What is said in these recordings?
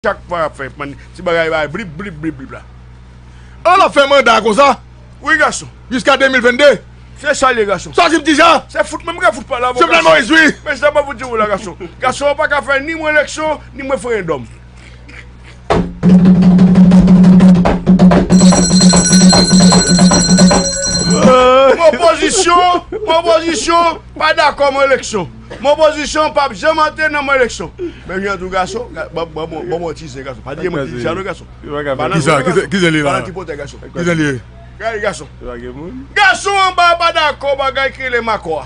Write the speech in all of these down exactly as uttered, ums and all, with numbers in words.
Chak fwa y ap fè, man, ti bagay, bagay, blip, blip, blip, blip la. An, l ap fè manda konsa? Wi, gason. Jiska de mil venn de? Se sa l ye, gason. Sa w di m, Ti Jan? Se fout, menm ka fout pale avè w, Jovenel Moïse, wi. Men sa m ap di w la, gason. Gason, w pa ka fè ni mwen eleksyon, ni mwen referandòm. Mwen opozisyon, mwen opozisyon, pa dakò mwen eleksyon. Mwen opozisyon p ap janm antre nan mwen eleksyon. Men jan tou gason, ga- ban ban mwen ban mwen ti zen gason. Pa di mwen ti zen non gason. Kisa, kisa, kisa li la? Balan ti potè gason. Kisa li ye? Gade gason. Gason anba pa dakò bagay ki rele makò a.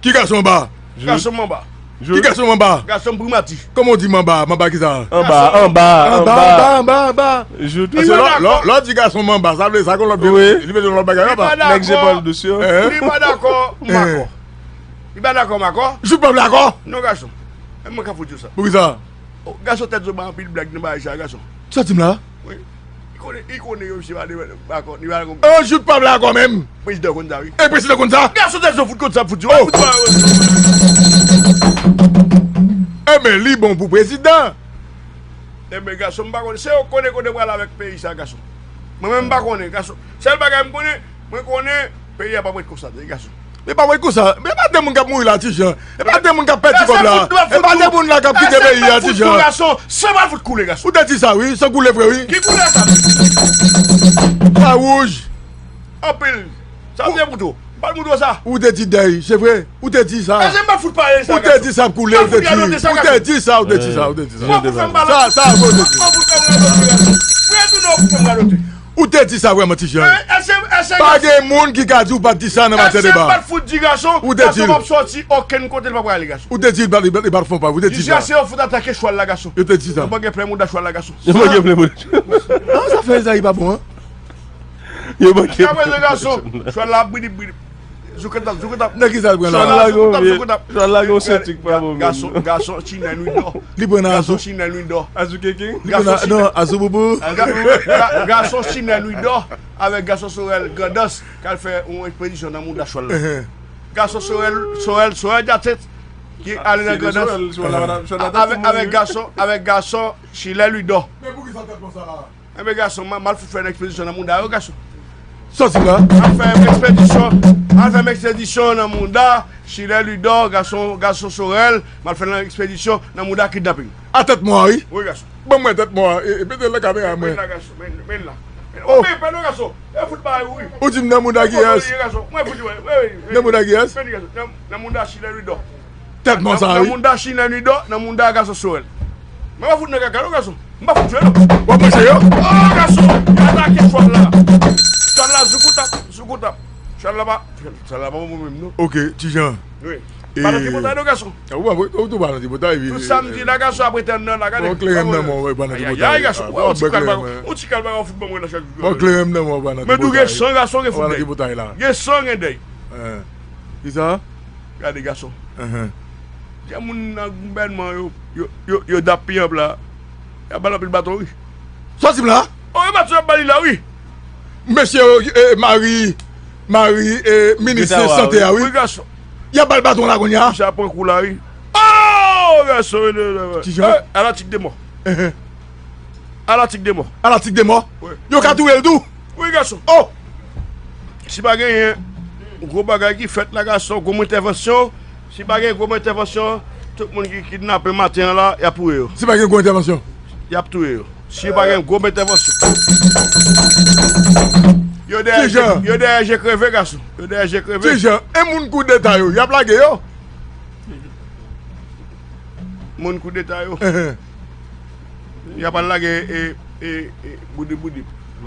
Ki gason anba? Gason manba. Ki gason manba? Gason primati. Kòman w di manba? Manba kisa? Anba, anba, anba, anba, anba. Paske lè lè w di gason manba, sa vle sa kon lòt vin, li vin yon lòt bagay anba. Nèg zepòl dous yo. Li pa dakò makò. Li pa dakò makò. Jout pèp la akò? Non gason. E mwen ka fout yo sa. Poukisa? Gason tèt zo ba anpil blag nan bagay sa gason. Sa w di m la? Wi. Li konnen, li konnen yo misye pa de dakò, li pa dakò. E jout pèp la akò menm. Prezidan konn sa wi. E prezidan konn sa? Gason tèt zo fout konn sa fout yo. Enben li bon pou prezidan. Enben gason m pa konnen. Se yo konnen kote pral avèk peyi sa gason. Mwen menm m pa konnen gason. Sèl bagay m konnen, mwen konnen peyi a p ap ret konsa tande gason. E pa vre konsa. E pa de moun k ap mouri la, Ti Jan. E pa de moun k ap pèdi kòb la. E pa de moun la k ap kite peyi a, Ti Jan. Gason, se pa fout koule, gason. Ou te di sa, wi. San koule vre, wi. Ki koule sa? Sa wouj. Anpil. Sa se pou tou. Pa l moudo sa. Ou te di dèy, se vre. Ou te di sa. Ou te di sa ap koule, ou te di. Ou te di sa, ou te di sa, ou te di sa. Sa, sa, ou te di. Ou te di sa vrèman, Ti Jan. Pa gen moun ki ka di ou pa t di sa nan maten deba. Ou te di l. Ou te di l, li pa t fon pa, ou te di sa. Yo te di sa. Yo te di sa. Yo manke plen moun. An, sa fè Ezayi pa bon, an. Yo manke plen moun. Chwal la ap bwidip, bwidip. Zoukotap, zoukotap. Nan ki sa l pran la? Chwal la gon vye. Chwal la gon senti k pa bon menm. Gason, gason chinèl wi dò. Li pran nan azou. Gason chinèl wi dò. Azou kenken? Li pran nan, non, azou boubou. Gason chinèl wi dò. Avèk gason Sorèl Grandans k al fè yon ekspedisyon nan mouda chwal la. Gason Sorèl, Sorèl, Sorèl Djatit ki ale nan Grandans. Avèk, avèk gason, avèk gason Chilè Lidò. Men poukisa tèt konsa la? Enben gason, m al fout fè yon ekspedisyon nan mouda yo gason. Sòti la. M al fè yon ekspedisyon, m al fè yon ekspedisyon nan mouda Chilè Lidò, gason, gason Sorèl, m al fè yon ekspedisyon nan mouda kidnaping. A tèt mò a wi. Wi gason. Ban mwen tèt mò a, e, e mete l nan kamera mwen. Men la gason, men, men la. Oh. Men, men non gason. E fout bay ou wi. Ou di m nan mouda kiyès? Mwen fout wè. Nan mouda kiyès? Men gason. Nan, nan mouda Chilè Lidò. Tèt mò sa wi. Nan mouda Chilè Lidò, nan mouda gason Sorèl. Mwen pa fout nan kaka non gason. M pa fout jwe non. W ap manje yo? Oh gason, atake chwal la. Chwal la zoukoutap, zoukoutap. Chwal la pa, chwal la pa bon menm non. Ok, Ti Jan. Wi. Pa nan tripotay non gason. Ou pa, ou tou pa nan tripotay wi. Tout sa m di la gason apre tè nan la gade. Bon kleren nan mwen pa nan tripotay. Ay ay gason. Ou ti kal pa, ou ti kal pa fout ban mwen nan chak jou. Bon kleren nan mwen pa nan tripotay. Men tou gen san gason gen fout dèy. Gen san gen dèy. Kisa? Gade gason. Enhen. Gen moun nan gouvènman yo, yo, yo, yo dap piyanp la. Y ap ba l anpil baton wi. Sòti m la. Oh, e baton y ap ba li la wi. Mesye, e, mari, mari, e, minis sante a wi. Wi gason. Y ap ba l baton la kounye a. Misye ap pran kou la wi. Oh, gason. Ti Jan. Ala tik de mò. Enhen. Ala tik de mò. Ala tik de mò. Wi. Yo ka touye l tou. Wi gason. Oh. Si pa genyen gwo bagay ki fèt la gason, gwo entèvansyon, si pa gen gwo entèvansyon, tout moun ki kidnape maten an la, y ap touye yo. Si pa gen gwo entèvansyon. Y ap touye yo. Si pa gen gwo entèvansyon. Yo dèyè je, yo dèyè je kreve gason. Yo dèyè je kreve. Ti Jan, e moun koudeta yo, y ap lage yo? Moun koudeta yo. Enhen. Y ap al lage e, e, e, boudip boudip.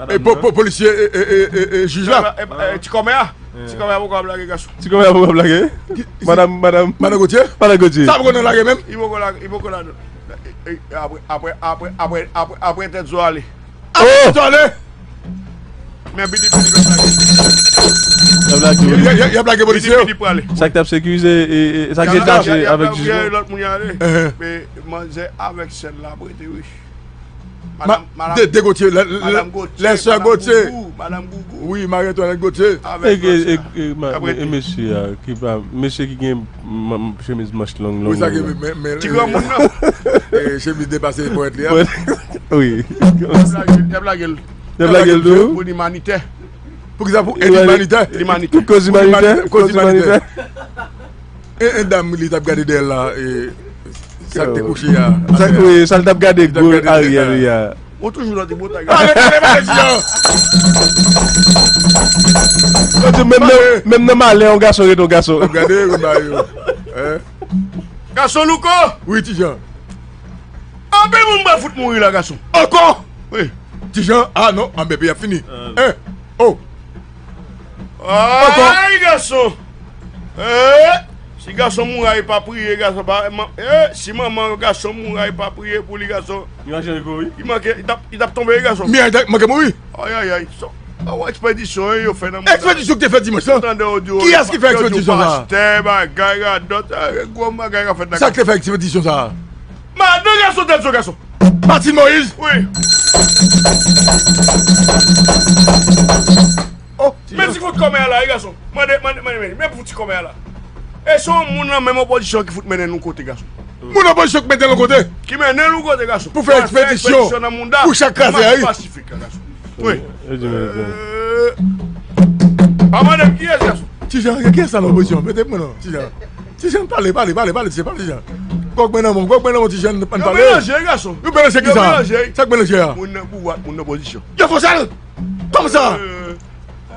E po, po, polisye, e, e, e, e, e, jij la. E, e, ti kòmè a. Ti kòmè a poko ap lage gason. Ti kòmè a poko ap lage? Madanm, madanm. Madanm Gotye? Madanm Gotye. Sa poko nan lage menm? Li poko lage, li poko lage. E, e, apre, apre, apre, apre, apre, apre tèt zo ale. Apre tèt zo ale. Men bidi bidi bidi. Y ap lage, y ap, y ap lage polisye yo. Bidi bidi prale. Sa k t ap sekirize, e, e, sa k etaje avèk jij la. Lòt moun y ale. Men manzè avèk sèl la ap rete wi. Madanm, madanm, de, de Gauthier, lè, lè, madanm Gauthier, lè sè madanm Gauthier. Gougou, madanm Gougou. Wi, Marie Antoinette Gauthier. Avèk e, e, e, ma, e mesye a, ki pa, mesye ki gen chemiz manch long, long. Wi, sa ki, men, men, ti granmoun nan. E, chemiz depase ponyèt li a. Wi. Y ap lage l, y ap lage l. Y ap lage l tou? Pou limanitè. Pou ki sa? Pou èd imanitè. Limanitè. Koz imanitè. Koz imanitè. E, e dam li t ap gade dèyè l la, e, sa k te kouche a. Sa, wi, sa l t ap gade gwo aryè li a. Ou toujou nan ti bout la. Ale, ale, ale, Ti Jan. Menm nan, menm nan malè, yon gason rete yon gason. T ap gade, yon bagay yo. Gason Louko! Wi, Ti Jan. Anpil moun pral fout mouri la, gason. Ankò? Wi. Ti Jan, a non, anben peyi ap fini. Hein? Oh. Ay, gason. Eh, si gason mouri, pa priye, gason pa, man, eh, si manman gason mouri, pa priye pou li, gason. Li mache avèk ou, wi. Li manke, li t ap, li t ap tonbe, wi, gason. Miyaj manke mouri. Ay, ay, ay. Sa, a, ekspedisyon, eh, yo fè nan mond la. Ekspedisyon ki te fèt dimanch lan? Kiyès ki fè ekspedisyon sa? Pastè, bagay, radòt, eh, gwo bagay k ap fèt la. Sa k te fè ekspedisyon sa? Madan gason tèt zo gason. Martine Moïse? Wi. Oh, men ti fout kòmè a la, wi, gason. Mande, mande, mande, mande. Men pou ti kòmè a la. E se yon moun nan menm opozisyon ki fout mennen nou kote, gason. Moun opozisyon ki mennen nou kote? Ki mennen nou kote, gason. Pou fè ekspedisyon nan mond la. Pou chak kraze a, wi. Pasifik la, gason. Wi. E di men, bon. Pa mande m kiyès, gason. Ti Jan, kiyès sa nan opozisyon? Mete pou mwen non, Ti Jan. Ti Jan, pale, pale, pale, pale, Ti Jan, pale, Ti Jan. Gòg mwen nan men w, gòg mwen nan men w, Ti Jan, ann pale. Yo melanje, gason. Yo melanje ki sa? Sa k melanje a? Moun nan pouvwa, moun nan opozisyon. Yo fè w sal! Kòman sa?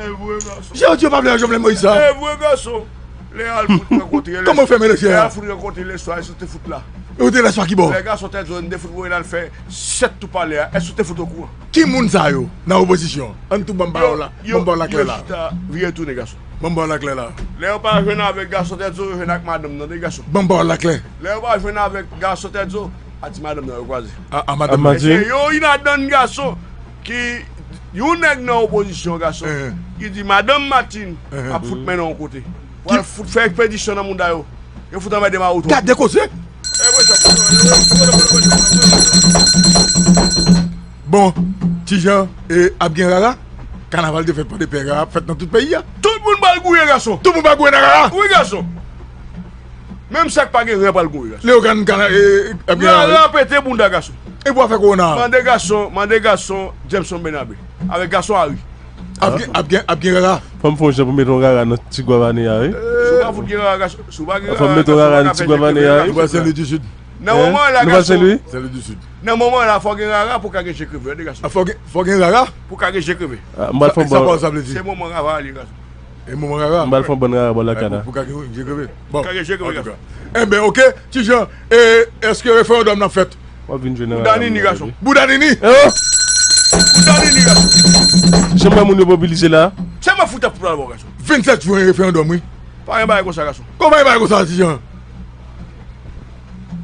E vre, gason. Jan yo di yo pa vle Jovenel Moïse sa. E vre, gason. Lè al fout rankontre lè. Kòman w fè melanje a? Lè al fout rankontre lè swa, e sou te fout la. Ou te lè swa ki bò? Lè gason tèt zo, n te fout voye l al fè sèt tou palè a. Èske w te fout okouran? Ki moun sa yo nan opozisyon? Ann tou ban m ba w la, ban m ba w laklè la. Yo chita vire tounen, gason. Ban m ba w laklè la. Lè yo pa jwenn avèk gason tèt zo, yo jwenn ak madanm nan, tande, gason. Ban m ba w laklè. Lè yo pa jwenn avèk gason tèt zo, a ti madanm nan yo kwaze. A, a madanm nan. E se yo, i ladan gason, ki, yon nèg nan opozisyon, gason, ki di madanm Martine ap fout mennen yon kote. Pral fout fè ekspedisyon nan mouda yo. Yo fout anmède mawozo. Gade koze. Bon, Ti Jan, e, ap gen rara? Kanaval de fèt Pòdepè, rara ap fèt nan tout peyi a. Tout moun pral gouye, gason. Tout moun pral gouye nan rara? Wi, gason. Menm sa k pa gen ren pral gouye, gason. Leogàn, kana, e, e, ap gen rara, wi. Rara pete bounda, gason. E pou afè kowona a? Mande gason, mande gason Jameson Benabe. Avèk gason Harry. Ap gen, ap gen, ap gen rara. Fò m fè yon jan pou m mete yon rara nan ti gwavane a, wi. Si w pa fout gen rara, gason, si w pa gen rara, gason, w pa ka fè jekeve, gason. Ou pral Senlwi di Sid. Nan moman la, gason. Nou pral Senlwi? Senlwi di Sid. Nan moman la, fò gen rara pou ka gen jekeve, tande, gason. A, fò gen, fò gen rara? Pou ka gen jekeve. A, m pral fè yon bon. Sa, sa pa sa vle di. Se moman rara li, gason. E moman rara. M pral fè yon bon rara bò lakay la. Pou, pou ka gen jekeve. Bon. Pou ka gen jekeve, gason. Enben, oke, Ti Jan, e, èske referandòm nan fèt? W ap vin jwenn nan rara. Bouda nini, gason. Bouda nini? Bouda nini, gason. Jan m wè moun yo mobilize la. Se mwen fout ap fout pral bò, gason. Vennsèt jwen referandòm, wi. Pa gen bagay konsa, gason. Kòman pa gen bagay konsa, Ti Jan?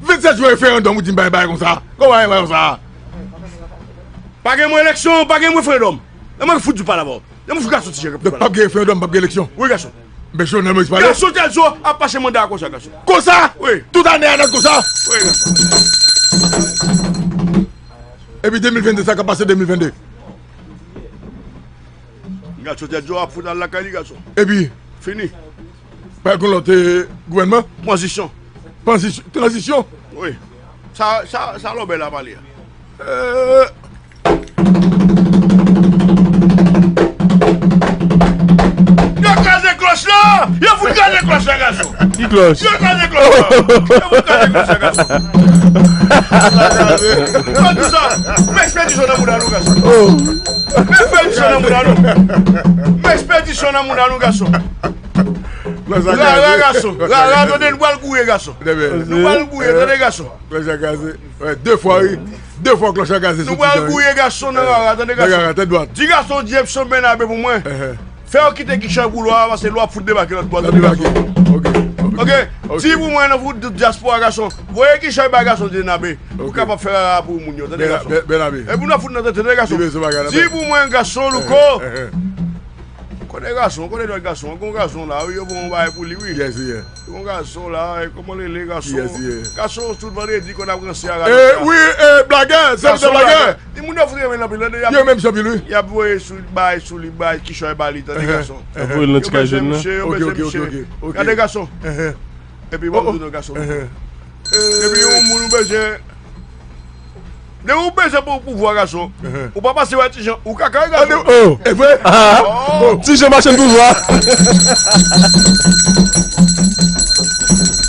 Vennsèt jwen referandòm, ou di m pa gen bagay konsa. Kòman pa gen bagay konsa? Pa gen mwen eleksyon, pa gen mwen referandòm. Lè mwen fout di pale avè w. Lè mwen fout gason Ti Jan. Donk, p ap gen referandòm, p ap gen eleksyon. Wi, gason. Men Jovenel Moïse pale. Gason tèt zo ap pase manda a konsa, gason. Konsa? Wi. Tout ane a nèt konsa? Wi, gason. Epi de mil venn de, sa k ap pase de mil venn de? Gason tèt zo ap fout al lakay li, gason. Epi? Fini. Pa gen lòt, e, gouvènman? Tranzisyon. Tranzisyon? Tranzisyon? Wi. Sa, sa, sa lòbèy la pale a. E, Yo kraze klòch la! Yo fout kraze klòch la, gason! Ki klòch? Yo kraze klòch la! Yo fout kraze klòch la, gason! Yo di sa! Men ekspedisyon nan mouda nou, gason! Men ekspedisyon nan mouda nou! Men ekspedisyon nan mouda nou, gason! Rara, gason! Rara, tande, nou pral gouye, gason! Nou pral gouye, tande, gason! Klòch la kraze. Wi, de fwa, wi. De fwa klòch la kraze sou Ti Jan, wi. Nou pral gouye gason nan rara, tande, gason. Nan rara, tèt dwat. Di gason Jameson Benabe pou mwen. Fè yo kite Guy Charboulo a, paske lò ap fout debake lòt bò, tande, gason. Oke, oke. Di pou mwen, nan fout tout dyaspora, gason. Voye Guy Charboulo bay gason Benabe. Pou kapab fè rara pou moun yo, tande, gason. Benabe. E pou nou fout nan tèt, tande, gason. Di pou mwen, gason Louko. Konnen gason, konnen lòt gason. Gon gason la, wi, yo bon bagay pou li, wi. Yes, yeah. Gon gason la, e kòman l rele gason? Yes, yeah. Gason, tout vandredi, konn ap ranse a Eh, radòt la. wi, eh, blagè, se Gason blagè. Li moun yo fout renmen l anpil, tande, y ap Yo menm jan anpil, wi. Y ap voye sou, bay sou li, bay kichòy ba li, tande, Uh-huh, gason. uh-huh. Yo bezwen misye, yo Ok, bezwen ok, ok, misye. ok, ok. Gade gason. Uh-huh. Epi Oh, bon, oh. nou gason. Uh-huh. Depi yon moun ou bezwen, depi ou bezwen pou pouvwa gason, Uh-huh. ou pa pase wè Ti Jan, ou ka kay Ah, gason. de- oh, e vre? Ah, Oh. Ti Jan machann pouvwa.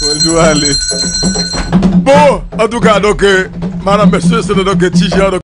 Bonjou, ale. Bon, antouka, donk, euh, madam, mesye, se donk, euh, Ti Jan, donk,